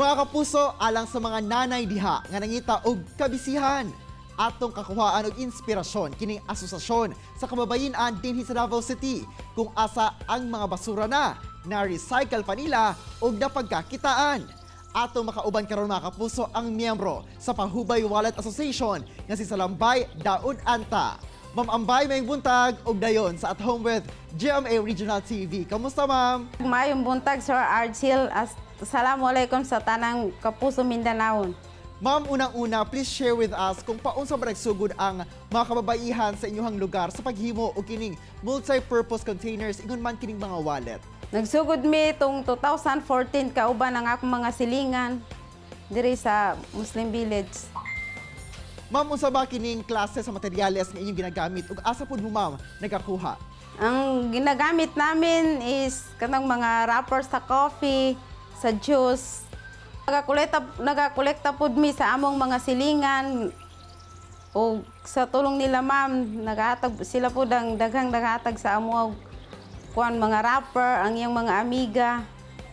Mga kapuso, alang sa mga nanay diha nga nangita og kabisihan, atong kakuhaan og inspirasyon kining asosasyon sa kababayen-an dinhi sa Davao City kung asa ang mga basura na na-recycle pa nila og napagkakitaan. Atong makauban karon, mga kapuso, ang miyembro sa Pahubay Wallet Association nga si Salambay Daud Anta. Ma'am Ambay, maayong buntag og dayon sa At Home with GMA Regional TV. Kamusta, ma'am? Maayong buntag, Sir Archil. Assalamualaikum sa tanang kapuso Mindanao. Ma'am, unang-una, please share with us kung paunsa ba nagsugod ang mga kababaihan sa inyong lugar sa paghimo og kining multi-purpose containers, ingon man kining mga wallet. Nagsugod mi itong 2014 kauban ang akong mga silingan diri sa Muslim Village. Ma'am, unsa ba kining klase sa materyales nga inyong ginagamit ug asa pud mo, ma'am, nagakuha? Ang ginagamit namin is kanang mga wrapper sa coffee, sa juice. Nagakolekta pud mi sa among mga silingan o sa tulong nila, ma'am, nagahatag sila pud ang daghang nagahatag sa amo og kuan, mga wrapper, ang iyang mga amiga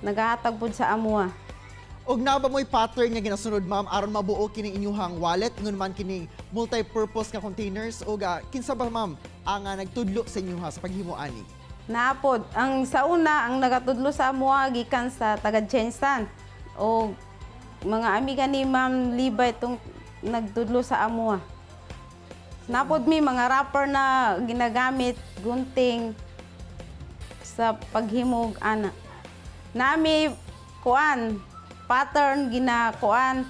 nagahatag pud sa amoa. Og naa ba mo'y pattern nga ginasunod, ma'am, aron mabuo kining inyuhang wallet, ingon man kining multi-purpose nga containers, ug kinsa ba, ma'am, ang nagtudlo sa inyoha sa paghimo ani? Naa pod ang sa una, ang nagatudlo sa amoa gikan sa taga Jensan o mga amiga ni Ma'am Liba itong nagtudlo sa amoa. Naa pod mi mga wrapper na ginagamit, gunting sa paghimog ana. Nami kuan pattern, gina kuan,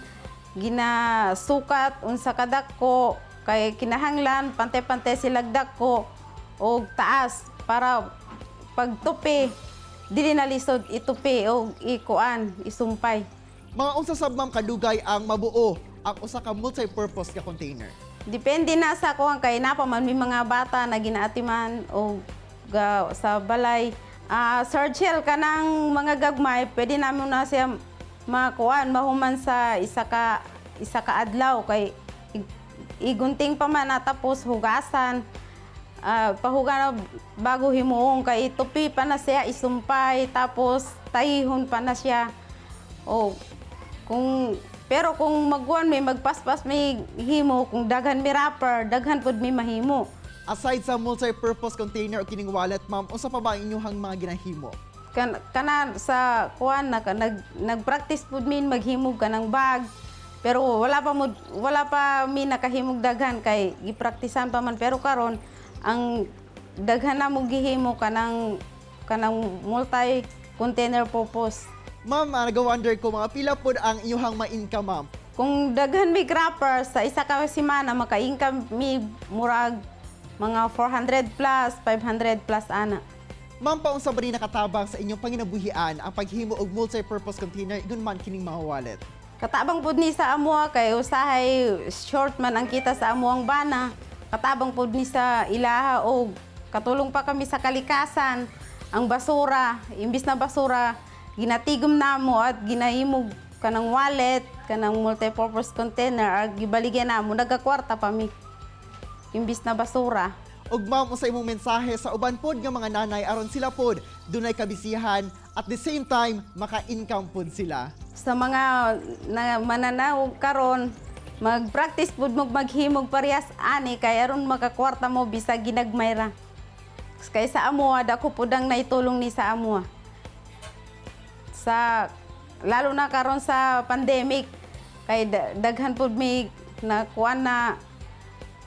ginasukat unsa kadako kay kinahanglan pantay-pantay sila dako og taas para pagtupi dili na lisod itupi og ikuan, isumpay. Mga unsa sab, ma'am, kadugay ang mabuo ang usa ka multi-purpose nga container? Depende na sa kuan kay napa man may mga bata na ginaatiman o sa balay. Ah, Sir Chel, kanang mga gagmay, pwede namin na siya makuan, mahuman sa isa ka adlaw kay igunting pa man na tapos hugasan. Ah, pahuga na bago himuong kay itupi pa na siya, isumpay, tapos tayihon pa na siya. O kung pero kung magkuan may magpaspas may himo, kung daghan mi wrapper, daghan pud mi mahimo. Aside sa multi-purpose container o kining wallet, ma'am, unsa pa ba ang inyuhang mga ginahimo? Kana sa kuan na nagpractice pud min maghimog kanang bag. Pero wala pa mi nakahimog daghan kay gipraktisan pa man, pero karon ang daghan na mo gihimo kanang multi container purpose. Ma'am, nag-wonder ko, mga pila pod ang inyuhang ma-income, ma'am? Kung daghan mi wrapper sa isa ka semana, maka-income mi murag mga 400 plus, 500 plus ana. Ma'am, paunsa ba rin nakatabang sa inyong panginabuhian ang paghimo og multi-purpose container, ingon man kining mga wallet? Katabang pud ni sa amoa kay usahay short man ang kita sa amuang bana. Katabang pud ni sa ilaha og katulong pa kami sa kalikasan. Ang basura, imbis na basura, ginatigom namo at ginahimog kanang wallet, kanang multi-purpose container, ag gibaligya namo, nagakwarta pa mi. Imbis na basura. Ug ma'am, unsa imong mensahe sa uban pod nga mga nanay aron sila pod dunay kabisihan, at the same time maka-income pod sila? Sa mga na, mananaw karon, mag-practice pud mo maghimog parehas ani kay aron makakwarta mo bisag ginagmay ra. Kay sa amoa, dako pud ang naitulong ni sa amoa. Sa lalo na karon sa pandemic kay daghan pud mi na kuan na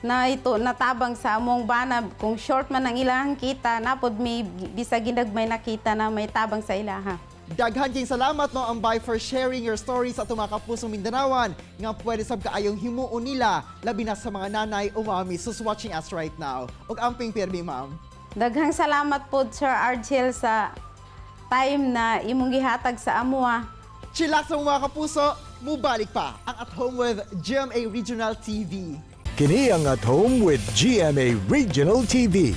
na ito natabang sa among bana. Kung short man ang ilahang kita, napod mi bisag ginagmay nakita na may tabang sa ilaha. Daghan kayong salamat, no, Ambay, for sharing your stories sa atong mga kapusong Mindanawan nga pwede sab kaayong himuon nila, labi na sa mga nanay o mami who's watching us right now. Ug amping pirmi, ma'am. Daghang salamat po, Sir Archel, sa time na imong gihatag sa amoa. Chillax ang mga kapuso, mubalik pa ang At Home with GMA Regional TV. Kini ang At Home with GMA Regional TV.